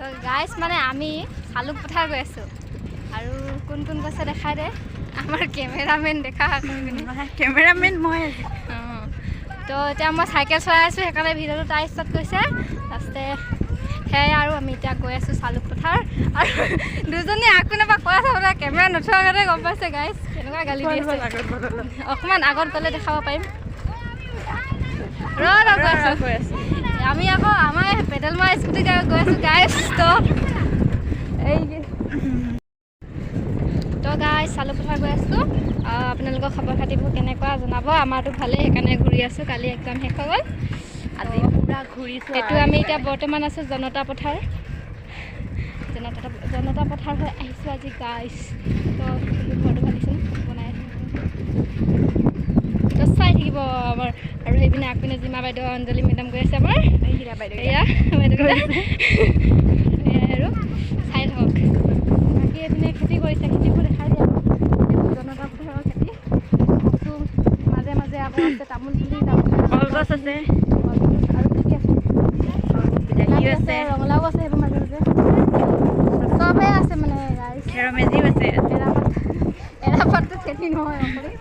তো গাইজ, মানে আমি চালুক পথাৰ গৈ আছোঁ আৰু কোন কোন গৈছে দেখাই দে। আমাৰ কেমেৰামেন দেখা পিনে। কেমেৰামেন মই। অঁ, তো এতিয়া মই চাইকেল চলাই আছোঁ, সেইকাৰণে ভিডিঅ'টো তাই ষ্টাৰ্ট কৰিছে। তাৰপিছতে সেয়াই আৰু আমি এতিয়া গৈ আছোঁ চালুক পথাৰ। আৰু দুজনী আগপিনৰ পৰা কৈ আছে বোলে কেমেৰা নথোৱাৰ কাৰণে গম পাইছে গাইজ, কেনেকুৱা গালি দি আছে। অকণমান আগত গ'লে দেখাব পাৰিম। ৰ ৰ, গৈ আছোঁ। গৈ আছোঁ। আমি আকৌ আমাৰ পেডেল মৰা স্কুটি গৈ আছোঁ গাইজ। তো এই তো গাইজ, চালুক পথাৰ গৈ আছোঁ। আপোনালোকৰ খবৰ খাতিবোৰ কেনেকুৱা জনাব। আমাৰতো ভালেই, সেইকাৰণে ঘূৰি আছোঁ। কালি এক্সাম শেষ হৈ গ'ল। আজি পুৰা ঘূৰিছোঁ। এইটো আমি এতিয়া বৰ্তমান আছোঁ জনতা পথাৰ। জনতা পথাৰ হৈ আহিছোঁ আজি গাইজ। তো ঘৰটো ভাল লাগিছে ন বনাই আছে। তো চাই থাকিব আমাৰ। আৰু সেইপিনে আগপিনে জিমা বাইদেউ, অঞ্জলি মেডাম গৈ আছে আমাৰ। হীৰা বাইদেউ। এয়া বাইদেউ, এয়াই আৰু চাই থাকক। বাকী এইপিনে খেতি কৰিছে, খেতিবোৰ দেখাই দিয়া। এইবোৰ জনতা পথাৰৰ খেতি, কচু মাজে মাজে, আকৌ আছে তামোল পুলি, তামোল। কলগছ আছে। কলগছ আৰু কি কি আছে? বিলাহীও আছে। ৰঙালাও আছে, সেইবোৰ মাজে মাজে চবেই আছে মানে গাইজ। খেৰ মেজিও আছে। এৰাপাত, এৰাপাতটো খেতি নহয় অকলে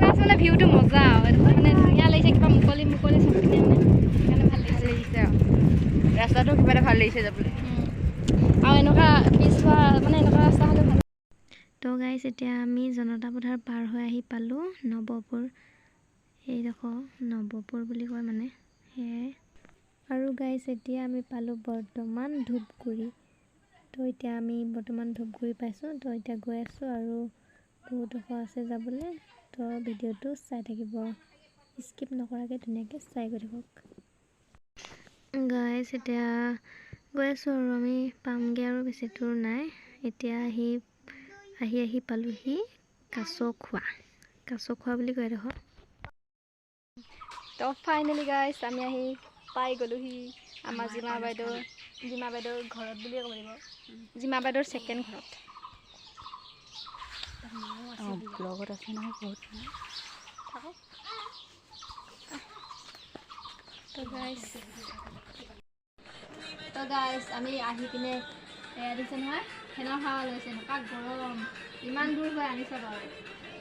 গাছ। মানে ভিউটো মজা আৰু এইটো মানে ধুনীয়া লাগিছে, কিবা মুকলি মুকলি চবপিনে, মানে সেইকাৰণে ভাল লাগিছে। লাগিছে আৰু ৰাস্তাটো কিবা এটা ভাল লাগিছে যাবলৈ। আৰু এনেকুৱা পিছ হোৱা, মানে এনেকুৱা ৰাস্তা হ'লে ভাল। তো গাইজ, এতিয়া আমি জনতা পথাৰ পাৰ হৈ আহি পালোঁ নৱপুৰ। এইডোখৰ নৱপুৰ বুলি কয় মানে সেয়াই। আৰু গাইজ, এতিয়া আমি পালোঁ বৰ্তমান ধূপগুৰি। তো এতিয়া আমি বৰ্তমান ধূপগুৰি পাইছোঁ। তো এতিয়া গৈ আছোঁ আৰু বহুত ওখ আছে যাবলৈ। তো ভিডিঅ'টো চাই থাকিব, স্কিপ নকৰাকৈ ধুনীয়াকৈ চাই গৈ থাকক। গাইজ, এতিয়া গৈ আছোঁ আৰু আমি পামগৈ আৰু বেছি দূৰ নাই। এতিয়া আহি আহি আহি পালোহি কাছখোৱা। কাছখোৱা বুলি কয় এডোখৰ। তো ফাইনেলি গাইজ, আমি আহি পাই গ'লোহি আমাৰ জিমা বাইদেউৰ ঘৰত বুলিয়ে ক'ব লাগিব, জিমা বাইদেউৰ ছেকেণ্ড ঘৰত। অঁ, ব্লগত আছে নহয় বহুত। থাকক। তো গাইজ, আমি আহি পিনে এয়া দিছে নহয়, ফেনৰ হাৱা লৈছে। এনেকুৱা গৰম, ইমান দূৰ হৈ আনিছে বাৰু।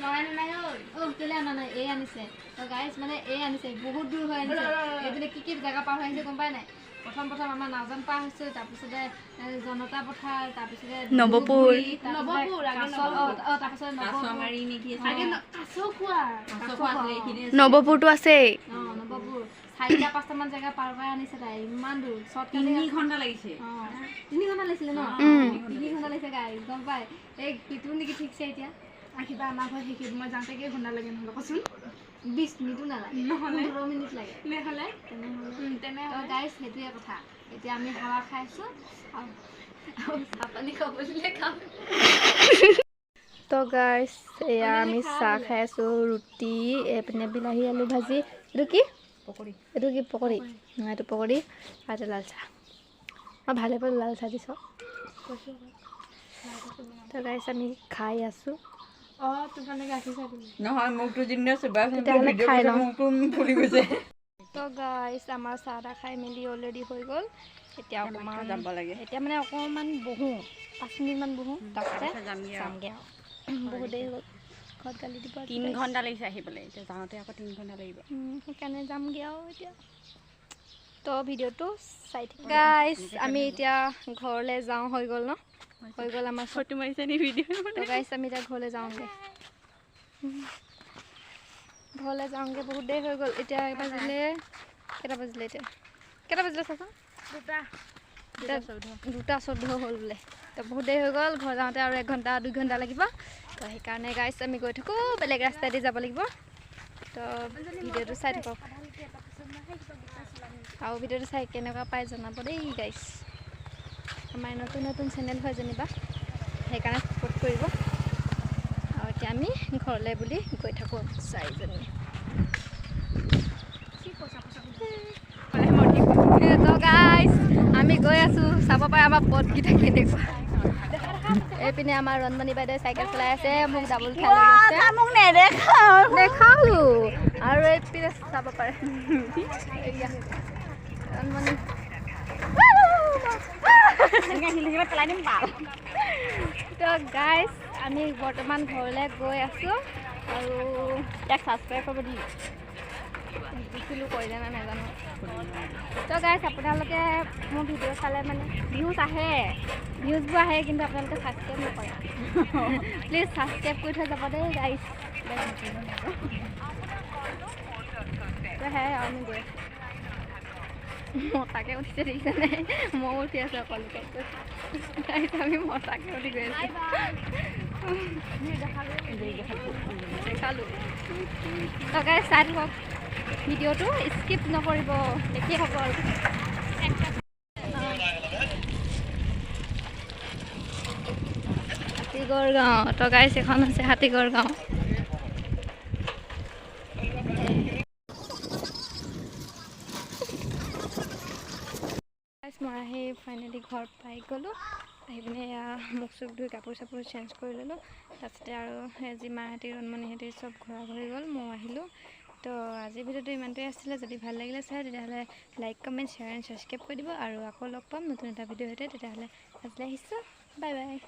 লগাই নাই। অ', কেলৈ অনা নাই? এই আনিছে। তো গাইজ, মানে এই আনিছে, বহুত দূৰ হৈ আনিছে। এইপিনে কি কি জেগা পাৰ হৈ আহিছে গম পাই নাই? প্ৰথম প্ৰথম আমাৰ নাওজান পাৰ হৈছে, তাৰপিছতে জনতা পথাৰ, তাৰপিছতে নৱপুৰ। ধূপগুৰি, তাৰপিছতে অঁ, তাৰপিছতে নৱপুৰ। নৱপুৰটো আছেই। অঁ, নৱপুৰ। চাৰিটা পাঁচটামান জেগা পাৰ কৰাই আনিছে তাই, ইমান দূৰ চৰ্ট। 3 ঘণ্টা লাগিছে। অঁ, 3 ঘণ্টা লাগিছিলে ন? 3 ঘণ্টা লাগিছে গাইজ, গম পাই। এই পিটো নেকি ঠিকছে এতিয়া। আহিবা আমাৰ ঘৰত সেইখিনি মই যাওঁতে কেই ঘণ্টা লাগে নহ'লে কচোন? 20 মিনিটো নালাগে, নহ'লে? 15 মিনিট লাগে। নহ'লে। তেনেহ'লে তেনেহ'লে। তো গাইজ, সেইটোৱে কথা। এতিয়া আমি হাৱা খাইছোঁ আৰু আৰু চাহ পানী খাব দিলে খাম। তো গাইজ, এয়া আমি চাহ খাই আছোঁ, ৰুটি, এইপিনে বিলাহী আলু ভাজি। এইটো কি? পকৰি। এইটো কি? পকৰি। এইটো পকৰি আৰু এইটো লাল চাহ। মই ভালে পালোঁ লাল চাহ দিছ। তো গাইজ, আমি খাই আছোঁ। অঁ, তোমালোকে গাখীৰ চাহ দিলে। নহয়, মোকতো যিদিনা চুবাই। তেতিয়াহ'লে খাই লওঁ। মোকতো ফুলি গৈছে। তো গাইজ, আমাৰ চাহ তাহ খাই মেলি অলৰেডি হৈ গ'ল। এতিয়া অকণমান যাব লাগে। এতিয়া মানে অকণমান বহোঁ, 5 মিনিটমান বহোঁ, তাৰপিছতে যামগৈ আৰু। যামগৈ আৰু। বহুত দেৰি হ'ল, ঘৰত গালি দিব আজি তিনি গাইজ। ঘণ্টা লাগিছে আহিবলৈ, এতিয়া যাওঁতে আকৌ 3 ঘণ্টা লাগিব। সেইকাৰণে যামগৈ আৰু এতিয়া। তো ভিডিঅ'টো চাই থাকিব গাইজ। আমি এতিয়া ঘৰলৈ যাওঁ। হৈ গ'ল ন? হৈ গ'ল আমাৰ চব। ফটো মাৰিছে নি ভিডিঅ'? তো গাইজ, আমি এতিয়া ঘৰলৈ যাওঁগৈ। ঘৰলৈ যাওঁগৈ, বহুত দেৰি হৈ গ'ল। এতিয়া বাজিলে কেইটা বাজিলে? এতিয়া কেইটা বাজিলে চাচোন। দুটা। এতিয়া 2:14 হ'ল বোলে। তো বহুত দেৰি হৈ গ'ল, ঘৰ যাওঁতে আৰু 1 ঘণ্টা 2 ঘণ্টা লাগিব। তো সেইকাৰণে গাইজ, আমি গৈ থাকোঁ, বেলেগ ৰাস্তাইদি যাব লাগিব। তো ভিডিঅ'টো চাই থাকক আৰু ভিডিঅ'টো চাই কেনেকুৱা পাই জনাব দেই গাইজ। আমাৰ নতুন নতুন চেনেল হয় যেনিবা, সেইকাৰণে ছাপোৰ্ট কৰিব। আৰু এতিয়া আমি ঘৰলৈ বুলি গৈ থাকোঁ চাৰিজনীয়ে। তো গাইজ, আমি গৈ আছোঁ। চাব পাৰে আমাৰ পথকেইটা কেনেকুৱা। এইপিনে আমাৰ ৰণমণি বাইদেৱে চাইকেল চলাই আছে, মোক ডাবুল খাই লৈ গৈছে। মোক নেদেখা। দেখালো। আৰু এইপিনে চাব পাৰে, এয়া ৰণমণি। পেলাই দিম পাল। তো গাইজ, আমি বৰ্তমান ঘৰলৈ গৈ আছোঁ আৰু ইয়াক ছাবস্ক্ৰাইব কৰিব দি দিছিলোঁ, কৰিলে নাই নাজানো। তো গাইজ, আপোনালোকে মোৰ ভিডিঅ' চালে মানে ভিউজ আহে, ভিউজবোৰ আহে, কিন্তু আপোনালোকে ছাবস্ক্ৰাইব নকৰে। প্লিজ ছাবস্ক্ৰাইব কৰি থৈ যাব দেই গাইজ। তো সেয়াই আৰু আমি গৈ আছোঁ। মতাকে উঠিছে দেখিছেনে? ময়ো উঠি আছোঁ অকল। গাইজ, আমি মতাকে উঠি গৈ আছোঁ। দেখালোঁ। তো গাইজ, চাই থাকক ভিডিঅ'টো, স্কিপ নকৰিব, দেখিয়ে থাকক। আৰু হাতীগড় গাঁও। তো গাইজ, এখন হৈছে হাতীগড় গাঁও। মই আহি ফাইনেলি ঘৰ পাই গ'লোঁ। আহি পিনে এয়া মুখ চুখ ধুই কাপোৰ চাপোৰ চেঞ্জ কৰি ল'লোঁ। তাৰপিছতে আৰু যি মাহঁতি, ৰণমণিহঁতি চব ঘৰা ঘৰি গ'ল, ময়ো আহিলোঁ। তো আজিৰ ভিডিঅ'টো ইমানটোৱে আছিলে। যদি ভাল লাগিলে চাই, তেতিয়াহ'লে like, comment, share and subscribe কৰি দিব। আৰু আকৌ লগ পাম নতুন এটা ভিডিঅ'ৰ সৈতে। তেতিয়াহ'লে আজিলৈ আহিছোঁ, বাই বাই।